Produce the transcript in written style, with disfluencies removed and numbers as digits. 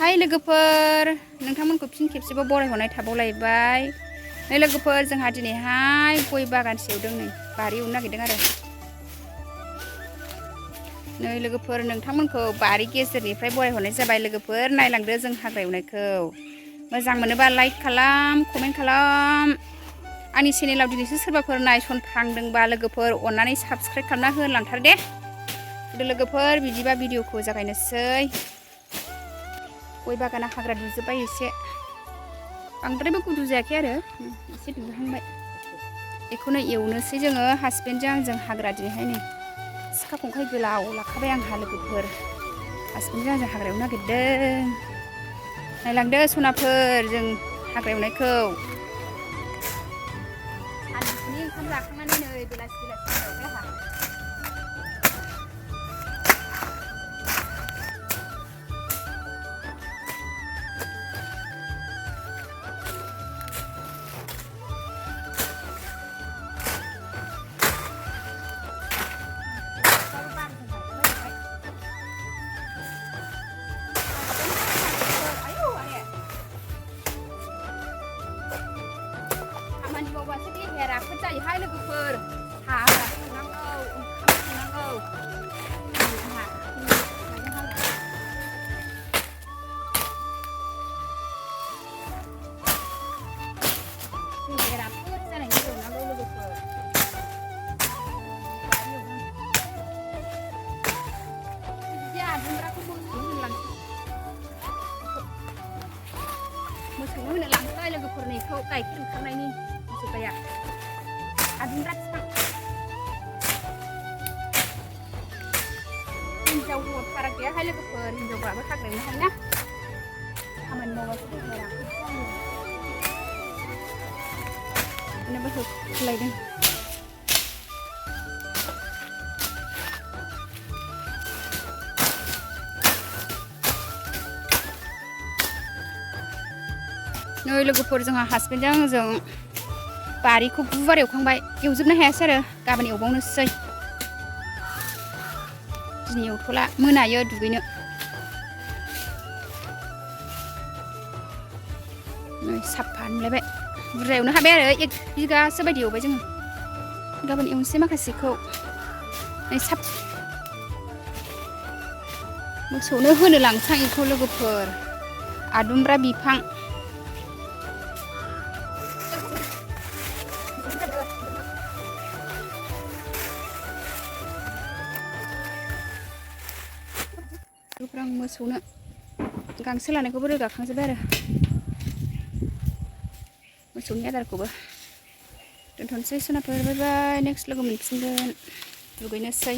हाय लोगोफोर नोंथांमोनखौ फिन खेबसेबाव बरायहरनाय थाबावलायबाय नै लोगोफोर जोंहा दिनैहाय गय बागान सेवदों नै बारि एवनो नागिरदों आरो नै लोगोफोर नोंथांमोनखौ बारि गेजेरनिफ्राय बरायहरनाय जाबाय लोगोफोर नायलांदो जों हाग्रा एवनायखौ मोजां मोनोबा लाइक खालाम कमेन्ट खालाम आंनि चेनेलाव दिनैसो सोरबाफोर नायसनफ्रांदोंबा लोगोफोर अननानै साबस्क्राइब खालामना होलांथार दे लोगोफोर बिदिबा भिडिअखौ जागायनोसै गय बागाना हाग्रा दुजोब्बाय एसे बांद्रायबो गुदु जायाखै आरो एसे दुहांबाय बेखौनो एवनोसै जोङो हासबेन्डजों आंजों हाग्रा दिनैहाय नै सिखा खंखाइ गोलाव लाखाबाय आंहा लोगोफोर हासबेन्डजों आंजों हाग्रा एवनो नागिरदों नायलांदो सनाफोर जों हाग्रा एवनायखौ सानजौफुनि ओंखाम जाखांनानै नै बेलासि एवबाय आंहा मावबासो देहाया राफोद जायोहाय लोगोफोर हाग्रा संनांगौ ओंखाम संनांगौ देहाया राफोद जानायनि एवनांगौ लोगोफोर बिदि आदुमग्राखौ मोसौनो होनो लांसै लोगोफोरनि बेखौ गाइखेर ओंखारनायनि मोसौगाया आदुमग्रा बिफां हिनजाव हौवा फाराग गैयाहाय लोगोफोर हिनजावफ्राबो हाग्रा एवनो हायोना खामानि मावबासो देहाया राफोद जायो बेनोबो होलायदों नै लोगोफोर जोंहा हासबेन्डजों आंजों बारिखौ गुवार एवखांबाय एवजोबनो हायासै आरो गाबोन एवबावनोसै दिनै एवथ'ला मोनायो दुगैनो नै साफा नुलायबाय बुरजा एवनो हाबाय आरो 1 बिगासो बायदि एवबाय जोङो गाबोन एवनोसै माखासेखौ नै मोसौनो होनो लांसां बेखौ लोगोफोर आदुमब्रा बिफां आं मोसौनो गांसो लानायखौबो रोगाखांजोब्बाय आरो मोसौनि आदारखौबो दोनथ'नोसै सोनाफोर बाय बाय नेक्स्ट लोगो मोनफिनगोन दुगैनोसै